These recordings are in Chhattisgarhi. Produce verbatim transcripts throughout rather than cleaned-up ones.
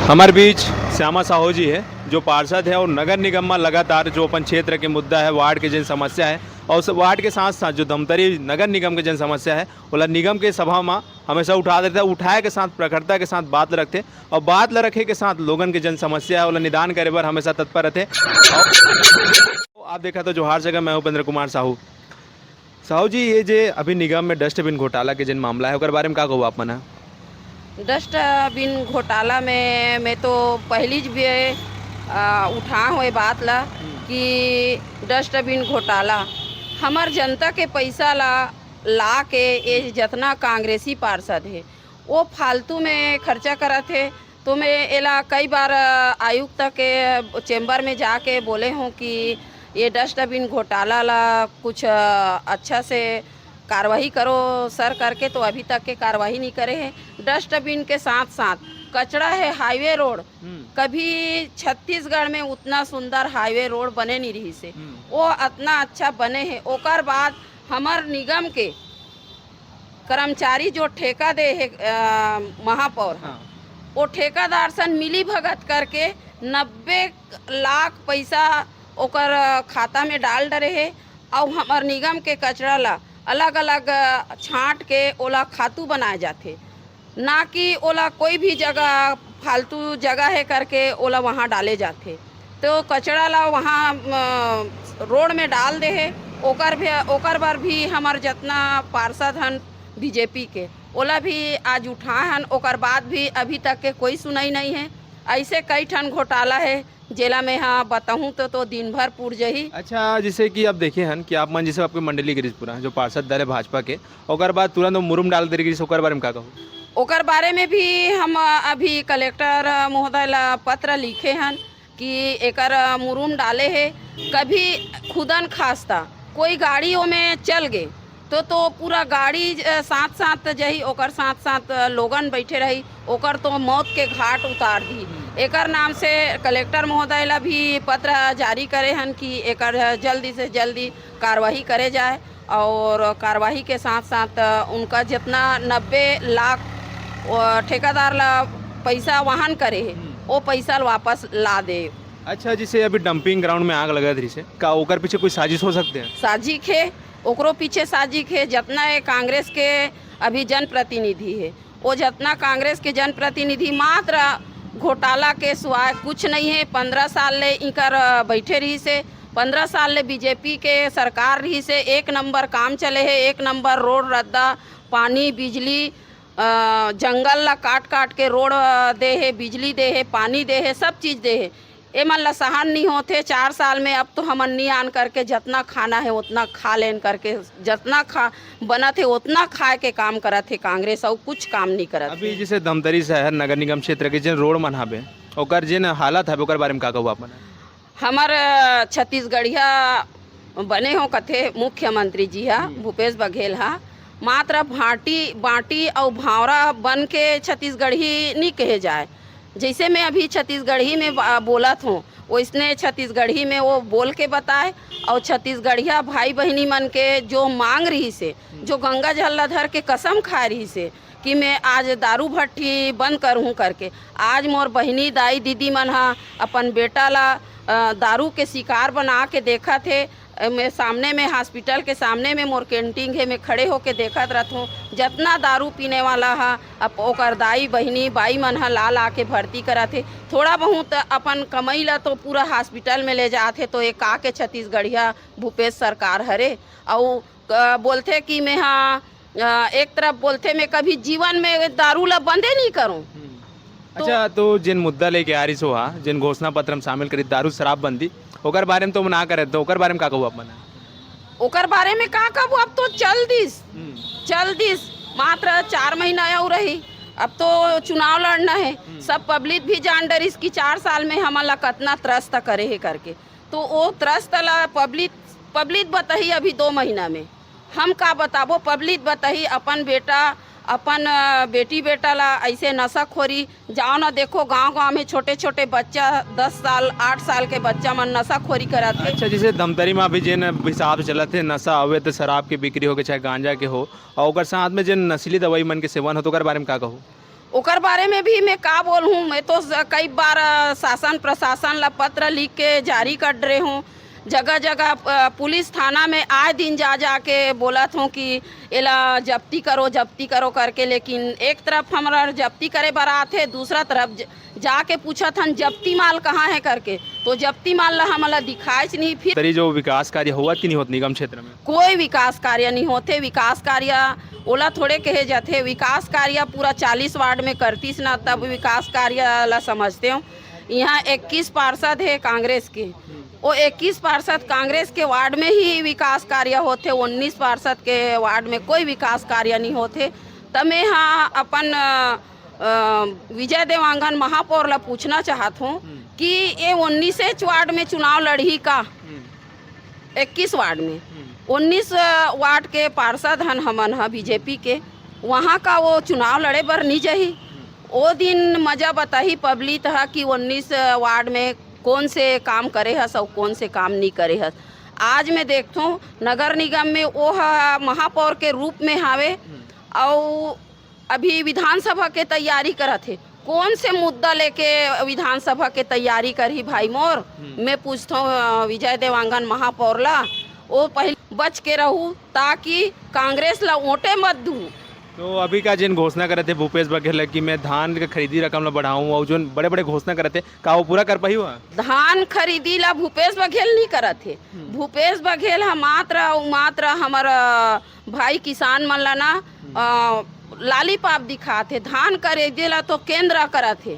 हमारे बीच श्यामा साहू जी है, जो पार्षद है और नगर निगम में लगातार जो अपन क्षेत्र के मुद्दा है, वार्ड के जन समस्या है और उस वार्ड के साथ साथ जो धमतरी नगर निगम के जन समस्या है, ओला निगम के सभा में हमेशा उठा देते हैं, उठाए के साथ प्रखरता के साथ बात रखते हैं और बात ला रखे के साथ लोगन के जन समस्या है, ओला निदान करे बर हमेशा तत्पर रहते हैं। तो आप देखा तो जोहार जगह, मैं उपेंद्र कुमार साहू। साहू जी, ये जे अभी निगम में डस्टबिन घोटाला के जन मामला है, ओकर बारे में का कहू आप मन ह? डस्टबिन घोटाला में मैं तो पहली ज बे-, आ, उठा होए बात ला कि डस्टबिन घोटाला, हमर जनता के पैसा ला, ला के ये जतना कांग्रेसी पार्षद हे, वो फालतू में खर्चा करत हे। तो मैं एला कई बार, अ, आयुक्त के चेंबर में जाके बोले हूँ कि ये डस्टबिन घोटाला ला कुछ, अ, अच्छा से कार्रवाई करो सर करके, तो अभी तक के कार्रवाई नहीं करे हैं। डस्टबिन के साथ साथ कचरा है, हाईवे रोड, हम्म। कभी छत्तीसगढ़ में उतना सुंदर हाईवे रोड बने नहीं रही से, हम्म। वो इतना अच्छा बने है। ओकर बाद हमर निगम के कर्मचारी जो ठेका दे हे, अ, महापौर ह, हाँ। वो ठेकेदार सन मिली भगत करके नब्बे लाख पैसा ओकर खाता में डाल डरे हे। अउ हमर निगम के कचरा ला अलग-अलग छांट के ओला खातू बनाए जाथे, ना कि ओला कोई भी जगह फालतू जगह हे करके ओला वहाँ डाले जाथे। तो कचरा ला वहाँ, अ, रोड में डाल दे हे। ओकर भी, ओकर बर भी हमर जतना पार्षद हन बीजेपी के, ओला भी आज उठाए हन, ओकर बाद भी अभी तक के कोई सुनई नहीं है। ऐसे कई ठन घोटाला है, जेला मैं हा बताहूँ तो, तो दिन भर पुर जही। अच्छा, जैसे कि आप देखे हन कि आप मन, जैसे आपके मंडली गिरीशपुरा, जो पार्षद दल है भाजपा के, ओकर बाद तुरंत वो मुरुम डाल दे गिरीश, ओकर बारे में का कहू? ओकर बारे में भी हम अभी कलेक्टर महोदय ला पत्र लिखे हन कि एकर मुरुम डाले हे। कभी खुदन खास्ता कोई गाड़ी ओमे चल गे, तो, तो पूरा गाड़ी, अ, साथ-साथ जही, ओकर साथ-साथ, अ, लोगन बइठे रही, ओकर तो मौत के घाट उतार दी। एकर नाम से कलेक्टर महोदय ला भी पत्र जारी करे हन कि एकर जल्दी से जल्दी कार्रवाई करे जाए और कार्रवाई के साथ-साथ, अ, उनका जितना नब्बे लाख, अ, ठेकेदार ला पैसा वहन करे हे, हम्म। वो पैसा ला वापस ला दे। अच्छा, जैसे अभी डंपिंग ग्राउंड में आग लगत रहिस हे, का ओकर पीछे कोई साजिश हो सकते हैं? साजिश हे, ओकरो पीछे साजिश हे। जितना ये कांग्रेस के अभी जनप्रतिनिधि हे, वो जितना कांग्रेस के जनप्रतिनिधि मात्र घोटाला के सिवाय कुछ नहीं हे। पन्द्रह साल ले इकर, अ, बैठे रहिस हे। पन्द्रह साल ले बीजेपी के सरकार रहिस हे, एक नंबर काम चले हे, एक नंबर रोड, रद्दा, पानी, बिजली, अ, जंगल ला काट काट के रोड, अ, दे हे, बिजली दे हे, पानी दे हे, सब चीज दे हे। ए मन ला सहन नहीं होथे चार साल में। अब तो हमन नहीं आन करके जतना खाना हे ओतना खा लेन करके, जतना खा बनत हे ओतना खाए के काम करत हे कांग्रेस, अउ कुछ काम नहीं करत अभी हे। जैसे धमतरी शहर नगर निगम क्षेत्र के जेन रोड मन हाबे, ओकर जेन हालत हाबे, ओकर बारे में का कहू आप मन? हमर, अ, छत्तीसगढ़िया बने हो कथे मुख्यमंत्री जी हा, हम्म। भूपेश बघेल हा, मात्र भाटी, बाटी अउ भांवरा बन के छत्तीसगढ़ी नी कहे जाए। जैसे मैं अभी छत्तीसगढ़ी में बा-, बोलत हूँ, वैसने छत्तीसगढ़ी में वो बोल के बताए। और छत्तीसगढ़िया भाई बहिनी मन के जो मांग रही से, हम्म। जो गंगा जल ला धर के कसम खाए रही से, कि मैं आज दारू भट्टी बंद करहूँ करके। आज मोर बहिनी, दाई, दीदी मन ह अपन बेटा ला, अ, दारू के शिकार बना के देखत हे। अ, मैं सामने में, हॉस्पिटल के सामने में मोर कैंटीन हे, मैं खड़े होके देखत रहत हूँ। जतना दारू पीने वाला ह, अप-, ओकर दाई, बहिनी, बाई मन ह ला ला के भर्ती करत हे। थोड़ा बहुत अपन कमाई ला तो पूरा हॉस्पिटल में ले जात हे, तो ये का के छत्तीसगढ़िया भूपेश सरकार हरे? अउ, अ, बोलथे कि मैं ह अ, एक तरफ बोलथे, "मैं कभी जीवन में दारू ला बंदे नहीं करूँ।" हम्म। तो अच्छा, तो जेन मुद्दा लेके आ रही सो हा, जेन घोषणा पत्र में शामिल करी दारू शराब बंदी, ओकर बारे में तो ना करे, तो ओकर बारे में का कहू आप मन? ओकर बारे में का कहू, अब तो चल दिस, हम्म। चल दिस, मात्र चार महीना अउ रही, अब तो चुनाव लड़ना है। हम्म। सब पब्लिक भी जान डरिस कि चार साल में हमन ला कतना त्रस्त करे हे करके, तो वो त्रस्त ला पब्लिक, पब्लिक बताही अभी दो महीना में। हम का बताबो, पब्लिक बताही, अपन बेटा, अपन, अ, बेटी बेटा ला ऐसे नशाखोरी, जाओ ना देखो, गांव-गांव में छोटे-छोटे बच्चा, दस साल, आठ साल के बच्चा मन नशाखोरी करत हे। अच्छा, जैसे धमतरी में अभी जेन हिसाब चलत हे, नशा अवैध शराब के बिक्री हो के, चाहे गांजा के हो, और ओकर साथ में जेन नशीली दवाई मन के सेवन हो, तो ओकर बारे में का कहू? ओकर बारे में भी मैं का बोलहूँ, मैं तो स-, कई बार, अ, शासन प्रशासन ला पत्र लिख के जारी कर डरे हूँ। जगह जगह, अ, पुलिस थाना में आए दिन जा जा के बोलत हूँ कि एला जब्ती करो, जब्ती करो करके, लेकिन एक तरफ हमरा जब्ती करे बर आथे, दूसरा तरफ ज-, जाके पूछत हन, "जब्ती माल कहाँ है?" करके, तो जब्ती माल ला हमला दिखाएच नहीं। फिर तरी जो विकास कार्य होवत कि नहीं होत निगम क्षेत्र में? कोई विकास कार्य नहीं होथे। विकास कार्य ओला थोड़े कहे जाथे, विकास कार्य पूरा चालीस वार्ड में करतीस ना, तब विकास कार्य ला समझते हो। यहाँ इक्कीस पार्षद है कांग्रेस के, वो इक्कीस पार्षद कांग्रेस के वार्ड में ही विकास कार्य होथे, उन्नीस पार्षद के वार्ड में कोई विकास कार्य नहीं होथे। त मैं हा अपन, अ, अ, विजय देवांगन महापौर ला पूछना चाहत हूँ हम्म। कि ये उन्नीसेच वार्ड में चुनाव लड़ही का? हम्म। इक्कीस वार्ड में, हम्म। उन्नीस वार्ड के पार्षद हन हमन ह बीजेपी के, वहाँ का वो चुनाव लड़े बर नहीं जाही। हम्म। ओ दिन मजा बताही पब्लिक ह कि उन्नीस वार्ड में कौन से काम करे हस अउ कौन से काम नहीं करे हस। आज मैं देखथों नगर निगम में वो ह महापौर के रूप में हावे, हम्म। अउ अभी विधानसभा के तैयारी करत हे। कौन से मुद्दा लेके विधानसभा के तैयारी करही भाई मोर? हम्म। मैं पूछथों, अ, विजय देवांगन महापौर ला, वो पहले बच के रहू ताकि कांग्रेस ला वोटे मत दू। तो अभी का जिन घोषणा करत हे भूपेश बघेल कि मैं धान के खरीदी रकम ला बढ़ाऊं और जोन बड़े-बड़े घोषणा करत हे, का वो पूरा कर पाही हुआ? धान खरीदी ला भूपेश बघेल नहीं करत हे। हम्म। भूपेश बघेल ह मात्र अउ मात्र हमर, अ, भाई किसान मन ला ना, हम्म। अ, लॉलीपॉप दिखात हे। धान खरीदे ला तो केंद्र करत हे,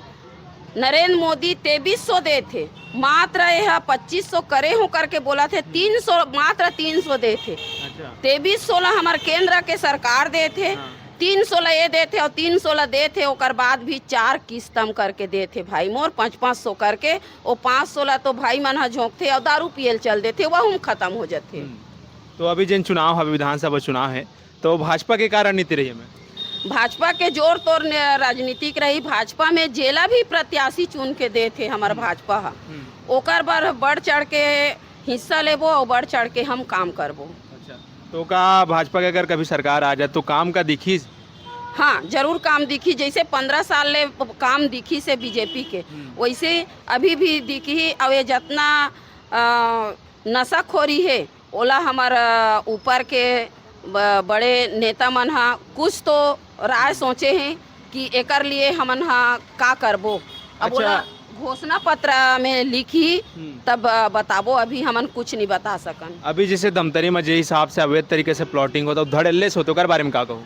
नरेंद्र मोदी तेईस सौ देत हे, मात्र ये ह पच्चीस सौ करे हूँ करके बोलत हे, हम्म। तीन सौ, मात्र तीन सौ देत हे। अच्छा। तेईस सौ ला हमर केंद्र के सरकार देत हे, हाँ। तीन सौ ला ये देत हे और तीन सौ ला देत हे, ओकर बाद भी चार किस्तम करके देत हे भाई मोर, पाँच पाँच सौ करके। वो पाँच सौ ला तो भाई मन ह झोंकथे और दारू पियल चल देथे, वहू में खत्म हो जाथे। हम्म। तो अभी जिन चुनाव हवे, विधानसभा चुनाव है, तो भाजपा के का रणनीति रही हमें? भाजपा के जोर तोर ने-, राजनीतिक रही। भाजपा में जेला भी प्रत्याशी चुन के देथे हमर हम्म। भाजपा ह, हम्म। ओकर बर बढ़ चढ़ के हिस्सा लेबो और बढ़ चढ़ के हम काम करबो। अच्छा, तो का भाजपा के अगर कभी सरकार आ जाए तो काम का दिखी? हाँ, जरूर काम दिखी। जैसे पन्द्रह साल ले प-, काम दिखी से बीजेपी के, हम्म। वैसे अभी भी दिखी। और ये जितना, अ, नशाखोरी है, ओला हमर, अ, ऊपर के ब-, बड़े नेता मन ह कुछ तो राय सोचे हैं कि एकर लिए हमन ह का करबो। अब अच्छा। ओला घोषणा पत्र में लिखी, हम्म। तब, अ, बताबो, अभी हमन कुछ नहीं बता सकन। अभी जैसे धमतरी में जे हिसाब से अवैध तरीके से प्लॉटिंग होता, धड़ल्ले से होते, ओकर बारे में का कहू?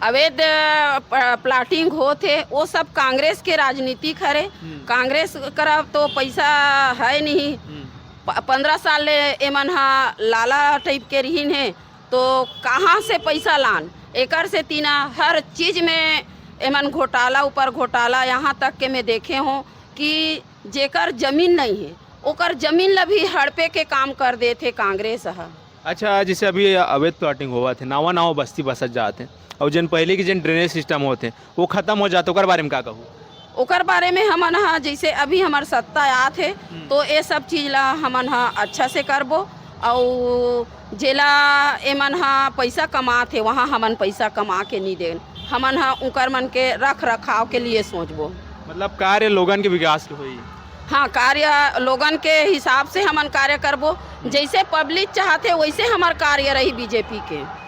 अवैध, अ, प-, प्लॉटिंग होत हे, वो सब कांग्रेस के राजनीतिक हरे। हम्म। कांग्रेस करा तो पैसा है नहीं। हम्म। प-, पन्द्रह साल ले एमन ह लाला टाइप के रहिन हे, तो कहाँ से पैसा लान? एकर से तीना हर चीज में एमन घोटाला ऊपर घोटाला, यहाँ तक के मैं देखे हूँ कि जेकर जमीन नहीं है, ओकर जमीन ला भी हड़पे के काम कर देथे कांग्रेस ह। अच्छा, जैसे अभी अवैध प्लॉटिंग होवत हे, नावा नावा बस्ती बसत जात हे, और जन पहले की जन ड्रेनेज सिस्टम होत हे, वो खत्म हो जात, ओकर बारे में का कहू? ओकर बारे में हमन ह, जैसे अभी हमर सत्ता आत हे, हम्म। तो ये सब चीज ला हमन ह अच्छा से करबो, अउ जेला एमन ह पैसा कमात हे, वहाँ हमन पैसा कमा के नहीं देन। हमन ह उकर मन के रख रखाव के लिए सोचबो। मतलब कार्य लोगन के विकास के होई? हाँ, कार्य लोगन के हिसाब से हमन कार्य करबो। जैसे पब्लिक चाहत हे, वैसे हमर कार्य रही बीजेपी के।